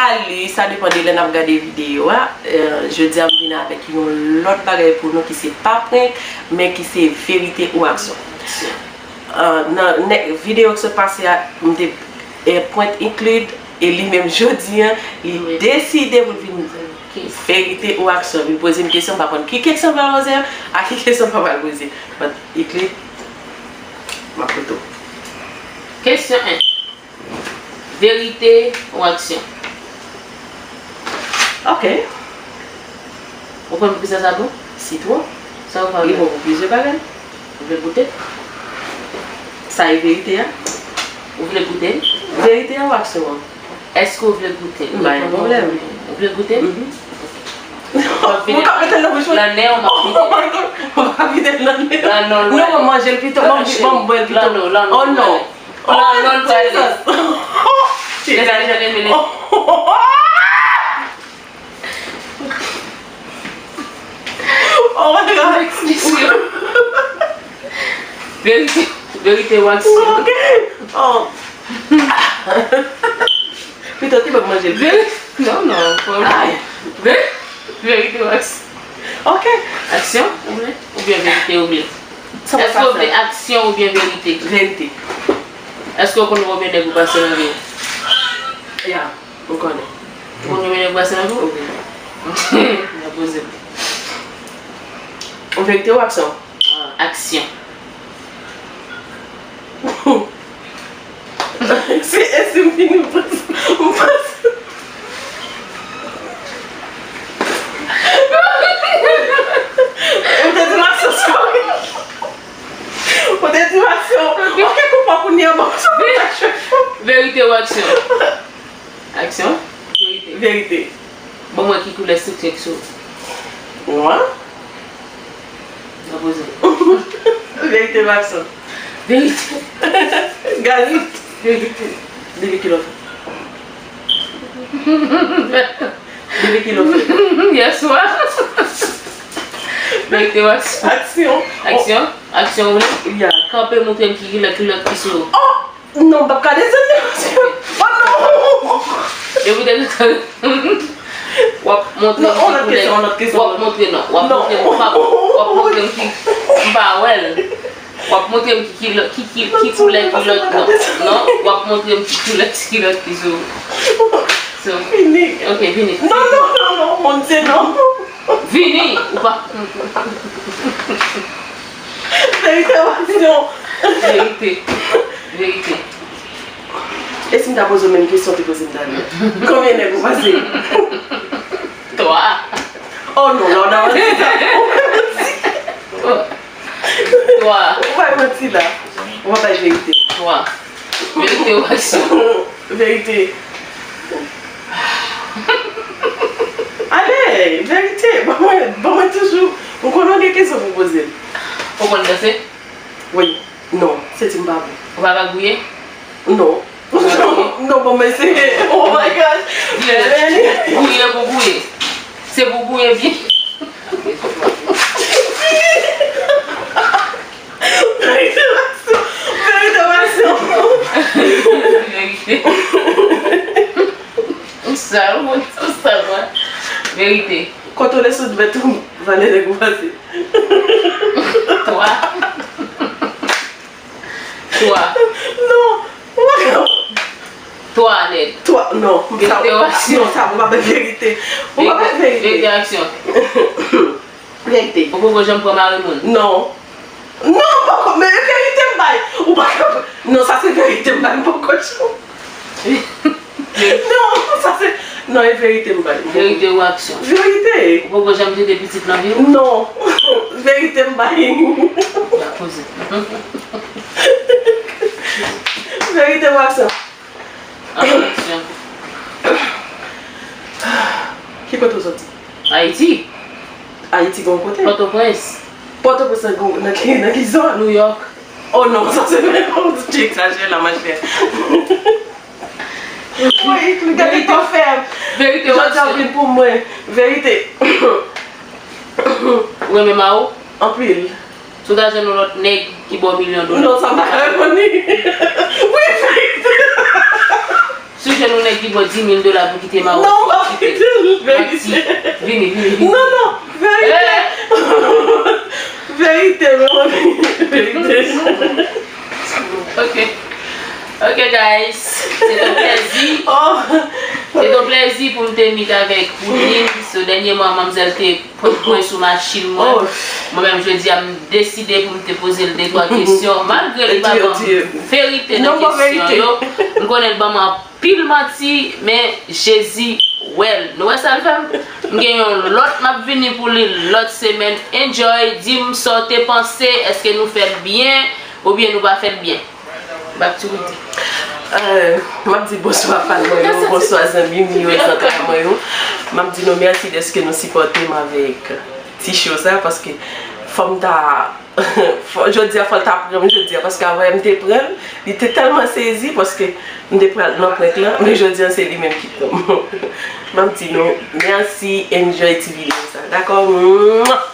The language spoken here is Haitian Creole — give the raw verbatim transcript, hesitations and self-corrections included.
Salut, sa depann de lè n ap gade videyo a. Euh, jodi a m vin avèk yon lòt bagay pou nou ki se pa prank, men ki se verite ou aksyon. Euh, nan nè- videyo ki sot pase a, m te euh, prank Euclide, e li menm jodi a, li deside pou l vin verite ou aksyon. Vin poze m kesyon, m pa konn ki kesyon m pral poze a, a ki kesyon m pa pral poze. But Euclide, m ap koute w. Kesyon en. Verite ou aksyon? Ok. Ou konn pou kisa sa bon? Sitwon. Sa ou pral... Li bon pou plizyè bagay. Ou vle goute? Sa e verite a? Ou vle goute? Verite a ou aksyon an? Èske ou vle goute? M pa gen pwoblèm. Ou vle goute? Mhm. Mwen ka mete l nan bouch mwen. Nan nen w, m ap vide. Mwen ka vide l nan nen. Nan nen w. Non, mwen manje l pito. Mwen bwè l pito. Oh non. Oh, Jesus. Jesus. Oh my God. Verite, verite ou aksyon? Ok. Oh. Pito, ki bò manje l? Veri-, non, non. Ay. Veri-, verite ou aksyon? Ok. Aksyon, ou vle? Oubyen verite, ou vle? Èske ou vle aksyon oubyen verite? Verite. Èske ou konn konbyen nèg ou pase nan vi w? Ya, m konnen. Ou konn konbyen nèg ou pase nan vi w? Wi. N a poze m. Verite ou aksyon? Aksyon. Se, e si m fini, m panse, m panse. Ou te di m aksyon, sorry. Ou te di m aksyon. Ok, konpò kounye a, bon, sa pa chèf. Verite ou aksyon? Aksyon? Verite. Verite. Ban mwen ki koulè striktè ki sou ou. Nwa. Nan poze. Verite ou aksyon? Verite. Gazit. Verite. Depi kilè w fè? Depi kilè w fè? Yèswa. Verite ou aksyon? Aksyon. Aksyon? Aksyon, wi. Ya. Kanpe, montre m ki kilòt, kilòt ki sou ou. Oh! Non, m p ap ka desann li, mesye. Oh non! Depi w te desann, w ap montre m ki koulè. Non, yon lòt kesyon, yon lòt kesyon. W ap montre, non. W ap montre m, w ap, w ap montre m ki, m pa wè l. W ap montre m ki, ki, ki, ki, ki koulè kilòt, non. Non, w ap montre m ki koulè kilòt ki sou. So, fini. Ok, fini. Non, non, non, non, mon Dieu, non. Vini, ou pa. Verite ou aksyon? Verite. Verite. E si m ta poze w menm kesyon w te poze m talè? Konbyen nèg ou pase? Twa. Oh non, non, non. Twa. Ou bay manti la. Ou pa bay verite. Twa. Verite ou aksyon? Verite. Ale, verite. Ban mwen, ban mwen toujou. M konnen w gen kesyon pou poze m. Ou konn danse? Wi. Non, se di m pa bon. Ou pa ka gouye? Non. Non, ban mwen eseye. Oh my God. Gouye pou gouye. Se pou gouye byen. Verite ou aksyon? Verite ou aksyon? Verite. Ou sal, ou sal, mwen. Verite. Kontwole sou dwèt ou, valè nèg ou pase. Twa. Twa. Non. Twa, nèg. Twa, non. Verite ou aksyon? Non, sa, ou pa bay verite. Ou pa bay verite. Verite ou aksyon? Verite. Ou poko janm pran mari moun? Non. Non, poko, men e verite m bay. Ou pa ka, non, sa se verite m bay, m poko janm. Non, sa se, non, e verite m bay. Verite ou aksyon? Verite. Ou poko janm tete pitit nan vi w? Non. Verite m bay. Ba poze. Verite ou aksyon? Aksyon. Ki kote w soti? Ayiti. Ayiti gon kote? Pòtoprens. Pòtoprens nan gon, nan ki, nan ki zòn? Nouyòk. Oh non, sa se menm, ou egzajere la, ma chère. Wi, gade kò fè. Verite ou aksyon? Jodi a vin pou mwen. Verite. Ou renmen mari w? Anpil. Si w ta jwenn yon lòt nèg ki ba w milyon dola. Non, sa m pa ka reponn li. Wi, verite. Si w Chèn yon nèg ki ba w dis mil dola pou kite Mawòt. Non, m pa kite l, verite. Vini, vini, vini. Non, non, verite. Verite, mezanmi. Verite. Ok. Ok, guys. Se te yon plèzi. Oh. Se te yon plèzi pou m te meet avèk Woodline. So, dènyèman, manmzèl te pran pwen sou machin mwen. Oh. Mwen menm, jodi a, m deside pou m te poze l de twa kesyon. Malgre li pa ban m verite nan kesyon yo, m konnen l ban m anpil manti, men Jezi wè l. Nou wè sa l fè m? M gen yon lòt, m ap vini pou li lòt semèn. Enjoy, di m sa w te panse, èske nou fè l byen oubyen nou pa fè l byen? Back to Woody. Euh, m ap di bonswa fan mwen yo, bonswa zanmi m yo, zantray mwen yo. M ap di nou mèsi dèske nou sipòte m avèk ti show sa, paske fò m ta, fò, jodi a fò l ta pran m jodi a, paske avan m te pran l, li te tèlman sezi, paske m te pral nan prank lan, men jodi a se li menm ki pran m. M ap di nou mèsi, enjoy ti videyo sa, dakò? Mwah!